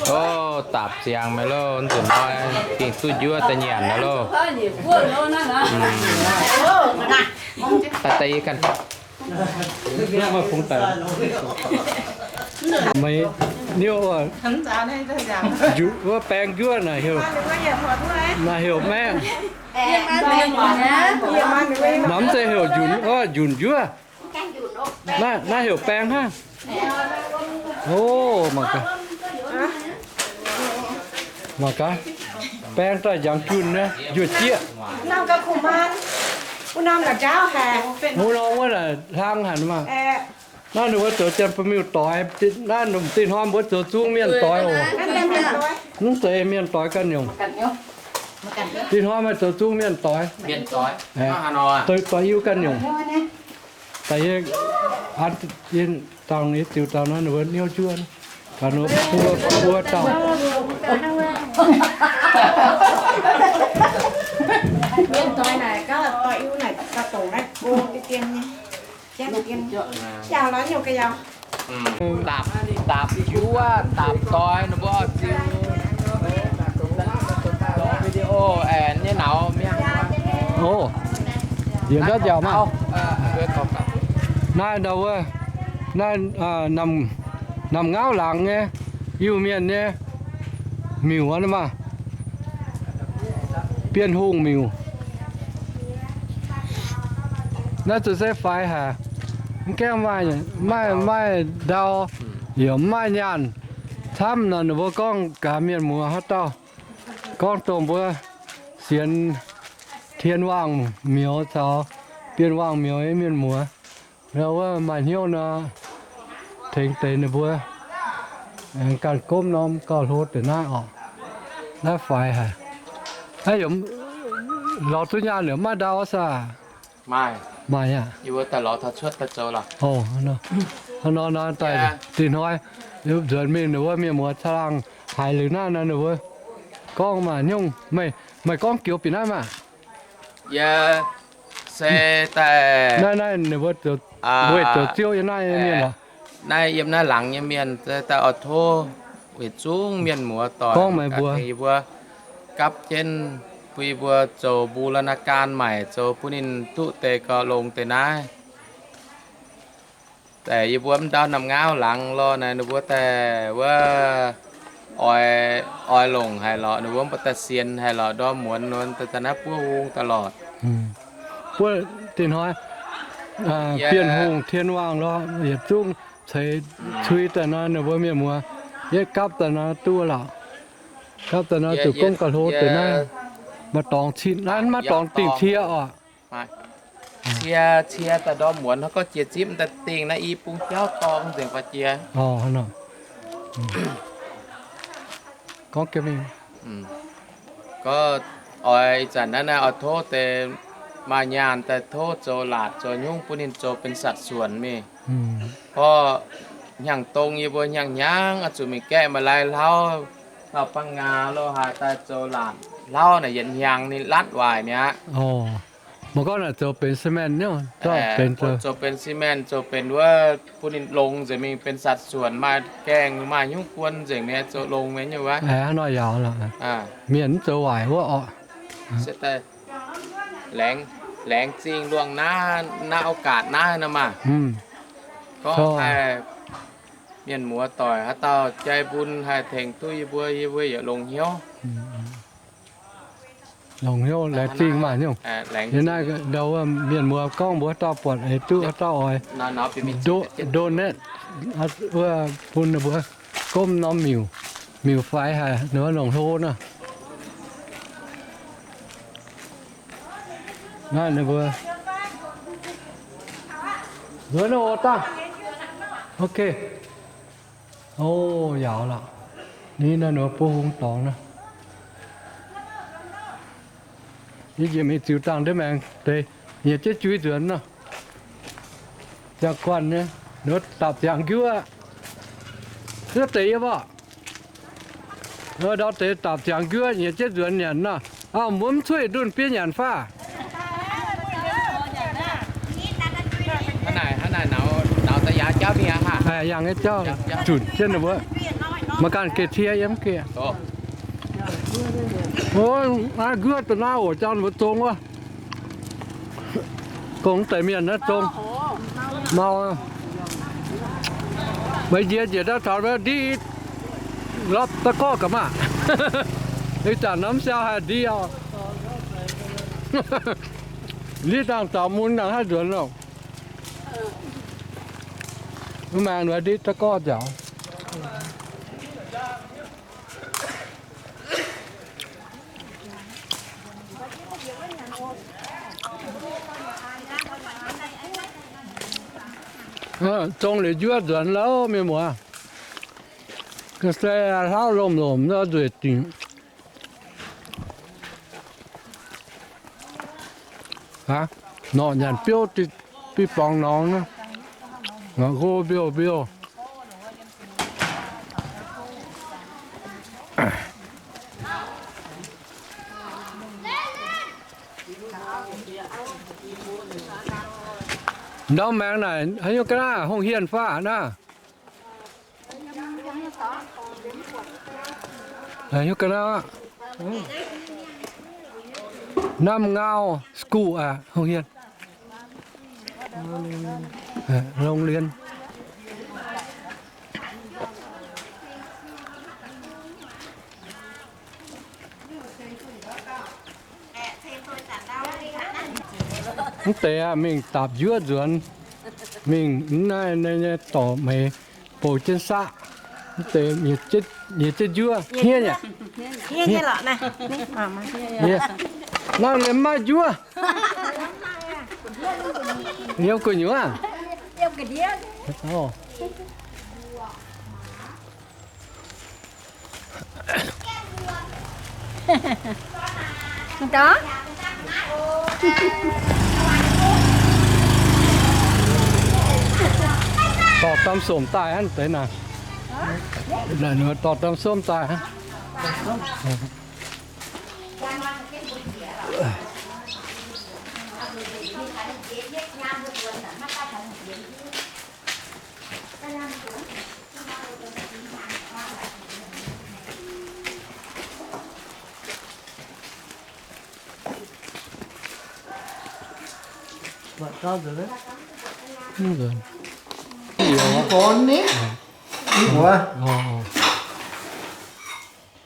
Ov, dapc ziangx meih loh, nzunc hnoi gengh duqv njuov daaih nyanc naaiv loh. Daaih, daaih yie ganh. Meih niouv wuov, wuov baeng njuov naaic heuc, naaic heuc maengh. Mv zeiz heuc njunc, wuov njunc njuov. Naaiv, naaiv heuc baeng hnangv. Ov, mangc gaax. Mangc gaax. Baeng daaih njangx junh nyei, njuov jieqv. Wuov norm wuov naaic hlang haic maah. Naaiv ninh mbuo zoux janx-ba'miuh doix, naaiv m'dinh hnoi mbuo zoux zungv mienh doix oc. Mv zeiz mienh doix ganh nyungc. Dinh hnoi meih zoux zungv mienh doix. Doix iu ganh nyungc. Daaih yie an, yie dangh yie ziux dangh naaiv ninh mbuo niouv njuov, ganh ninh mbuo buo dauh. Dapc, dapc juov, dapc doix ninh mbuo ziux video nyei nauz mi'aqv. Ov, nziex ndortv nziaauc maah. Naaiv ndau wuov, naaiv namx ngauv laangz nyei, Iu-Mienh nyei miuc wuov maah. Bienh Hungh miuc. Naaiv zuqc se faix haic. Mv gaengh maaih, maaih, maaih ndau, yaac mv maaih nyaanh camv nor, ninh mbuo gorngv gaax mienh muoz haaix dauh gorngv dongh mbuo sienx Tien Waangc Miouz caux Bienh Waangc Miouz nyei mienh muoz, wuov maaih hnyouv nor, tengx deix ninh mbuo. Aengx ganh gomv norm gauh hlo deix naaiv oc. Naaiv faix haic. Lorz duqv nyaanh liuz maiv ndau saah? Maaih aqv. Hnangv nor, daaih dinh hnoi nzuonx mingh ninh mbuo mienh muoz caangh laangh haiz liuz naaiv nor ninh mbuo gorngv maaih nyungc, meih gorngv joux bieqc naaiv maah. Yie se daaih naaiv, naaiv ninh mbuo weic zoux ziouv yiem naaiv nyei mienh lorqc. Naaiv yiem naaiv laangz nyei mienh daaih oix tov yietc zungv mienh muoz doic gorngv meih mbuo, yie mbuo gapv jienv bun yie mbuo zoux บูรณาการ maaic, zoux bun ninh duqv deix gauh longx deix naaiv. Daaih yie mbuo mv ndau namh ngaauv laangz lorh naaic, ninh mbuo daaih wuov oix, oix longc haic lorqc, ninh mbuo mv baac daaih sienx haic lorqc, ndorm muonz nor daaih naaiv buov hung daaih lorqc. Buov dinh hnoi, Bienh Hungh, Tien Waangh lorh yietc zungv ceix cui daaih nor, ninh mbuo mienh muoz yietv gapv daaih nor duqv lorqc. Gapv daaih nor zuqc gorngv gauh hlo deix naaiv. Maaih dorngx cin, naaiv maiv dorngx dingh cie oc. Cie, cie daaih ndorm muonz hnangv gorngv jiex zipv daaih dingh naaiv i bung jauv dorngx nzengc faaux jiex. Gorngv oix ih zanc naaiv naaiv oix tov deix maaih nyaanh daaih tov zoux laatc zoux nyungc bun ninh zoux benx สัดส่วน mingh. Gorngv hnyangx-dong yie mbuo hnyangx-hnyangx oix zuqc mingh gaeqv maaih lai hlauv, dauh bang ngaax lo haaix daaih zoux laatc hlauv naaic yietc hnyangx ninh latv waaic mi'aqv. Mv gorngv naaic zoux benx ซีเมนต์ nyungc, zoux benx ซีเมนต์ zoux benx wuov bun ninh longx nzengc mingh benx สัดส่วน maaih gaengh maaih nyungc guon nzengc mi'aqv, zoux longx mi'aqv nyungc wuov. Hnangv nor yaac lorqc. Mienh mv zoux waaic wuov orqc. Se daaih laengz zingh luangh naaiv, naaiv โอกาส naaiv nor maah. Gorngv haih mienh muoz doic haaix dauh jai mbun haih tengx duqv yie mbuo, yie mbuo yaac longx hnyouv. Longx hnyouv laengz zingh maah nyungc. Yie naaiv ndau wuov mienh muoz gorngv mbuo haaix dauh buatc eix duqv haaix dauh oix donate wuov bun ninh mbuo gomv norm miuc, miuc faix haic ninh mbuo longc hlo nor. Naaiv ninh mbuo nzuonx oc dangh. Ok. O, yaauc lorqc. Ni naaiv ninh mbuo buov hung dorngx nor. Yie njiec mingh ziux dangh ndiev maengx deix, nyiec jienv jui nzuonx nor. Ziangh guanh nyei, ninh mbuo dapc ziangx njuov. Wuov deix yie mborqv ndau deix dapc ziangx njuov nyiec jienv nzuonx nyanc nor. Mbuo mv cueiv ndunh bieiv nyanc faah. Yangh nyei jauv zunc jienv ninh mbuo. Maiv ganh geh tie yiem geh. Naaiv njuov da'naaiv oc, jang ninh mbuo zong wuov. Gong deix mienh naaiv zong mau. Meih njiec njiec daaih taux ndiev lopv da'gorqv gaax maah. Ih zanc norm siau haih ndie oc. Ndiev dangh zaux mun nangc haih nzuonx oc. Mv maengx ndiev da'gorqv nziaauc. Zong liuz njuov nzuonx lauh, mienh muoz. Ga'sie hlauv lomh lomh nor nzueic dingc. Norqc nyanc biouv, biv borngz norngx, norqc nqo mbiouh mbiouh. Ndau maengx naaic haaix nyungc ga'naaiv hungh hienh faah naaiv? Haaix nyungc ga'naaiv aqv? Namh Ngau School aqv, hungh hienh. Longx lienh. Mv deix aqv, mingh dapc njuov nzuonx, mingh mv naaiv nyei dorc meix bouc jienv saqv. Mv deix nyiec jienv njuov, hniev nyei. Naaiv liemh maiv njuov. Yiem gu'nyuoz. Dorh domh somc daaih hnangv deix naaic. Naaic ninh dorh domh somc daaih hnangv.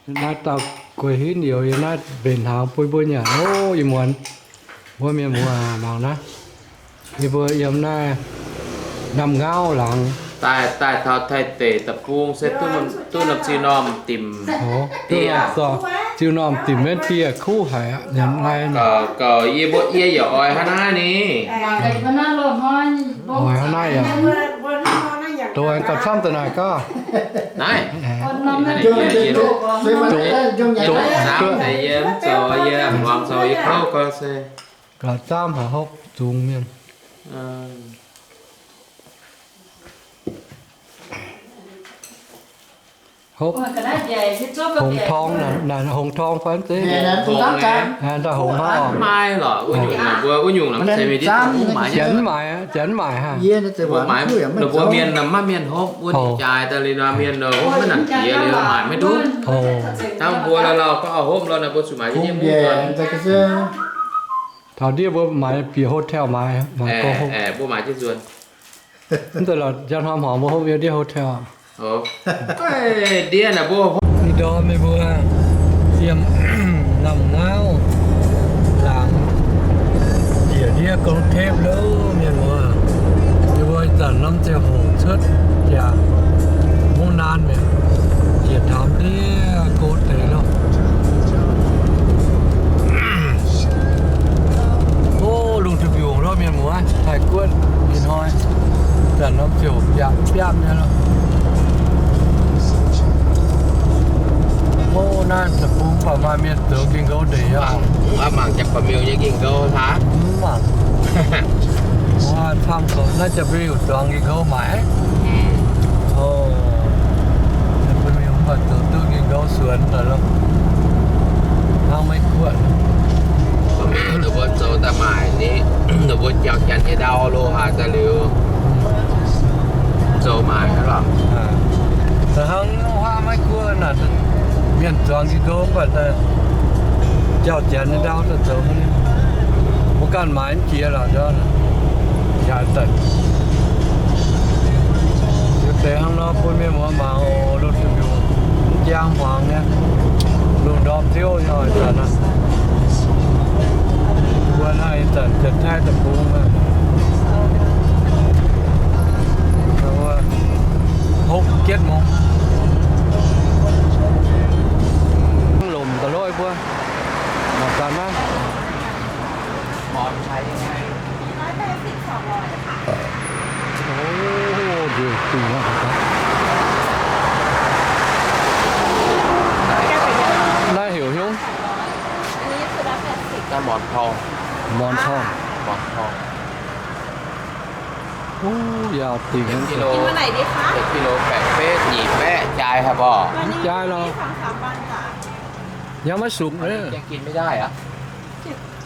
Naaiv dauh guei hinv youz yiem naaiv mbenc hnaangx bun mbuo nyanc. O, ih muonz mbuo mienh muoz mangc naaiv, yie mbuo yiem naaiv Namh Ngauv laangz. Daaih, daaih taux Taiv deic deic-bung se duqv norm ziux normh dimc. Duqv ziux normh dimc, mbenc dieh kuv haic aqv, nyanc lai. Gauh yie mbuo yie yaac oix hnangv naaiv ni. Oix hnangv naaiv yaac doix gauh camv daaih naaic gauh. Naaiv, zoux, zoux, zoux, yie mv zoux, yie muangx zoux yie kouv gau se. Gauh camv haic hopv zungx mienh. Hopv hongx torngv, naaic hongx torngv fai mv zeiz? Daaih hongx hnangv oc. Janx mv maaic, janx mv maaic haic. Mbuo mienh maiv mienh hopv wuov jaaix daaih liuz nor, mienh hopv maiv nangc jiex liuz maaic maiv duqv. Hnangv mbuo lauh lauh gorngv hopv lo naaic mbuo zuqc maaic jienv nyei mungv nzuonx. Taux ndiev mbuo maaic bieqc hotel maaic, maaic go hopv. Mbuo maaic jienv nzuonx. Mv deix lorqc, njang hnoi hmuangx mbuo hopv yiem ndiev hotel. Ndiev naaic mbuo hopv. Ih ndorm meih mbuo yiem Namh Ngauv laangz, njiec ndiev Gong Tepv lo, mienh muoz. Yie mbuo ih zanc norm ziangh hoc cuotv jaax mungv naanv mi'aqv, njiec taux ndiev go deix lo. O, lungh duih mbiungc lo, mienh muoz, Taiv-Guoqv ih hnoi zanc norm ziouc biapv biapv nyei lo. O, naaiv deic-bung baac maaih mienh zoux ging-ngouv ndeic aqv. Mv mangc jangx ba'miuh nyei ging-ngouv hlaax. Mv mangc. Camv gox naaiv jangx ba'miuh zuangx ging-ngouv maaic. O, jangx ba'miuh mv baac zoux duqv ging-ngouv suonx daaih lo. Hnangv Meiv Guoqv, ninh mbuo zoux daaih maaic ni, ninh mbuo jauv-janx nyei ndau lo haaix daaih liuz, zoux maaic aqv lorqc. Hnangv huaav Meiv Guoqv naaic, mienh zuangx ging-ngouv mv baac jauv-janx nyei ndau daaih zoux. Mbuo ganh maaic mv jiex lorqc, yaac deix. Liuz deix hnangv nor bun mienh muoz mangc oc, lungh duih mbiungc mv jangx hmuangx nyei, lungh ndorm ziouv nyei oix zanc aqv. Mbuo naaiv ih zanc Janx-Taiv deic-bung aqv. Hopv jienv mungz. Lomc daaih lorqc mbuo. Mangc gaax naaiv. O, nzengc dingc aqv. Naaiv heuc hnyouv? Morn torngv. Morn torngv. O, yaac dingc. Kilo, kilo baeqc betv nyic baeqv jaaix haic borqc. Jaaix lorqc. Yaac maiv sukc.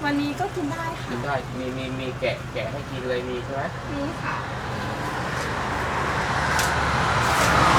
วันนี้ก็กินได้ค่ะ กินได้ มี มี มีแกะ แกะให้กินเลย มีใช่ไหม มีค่ะ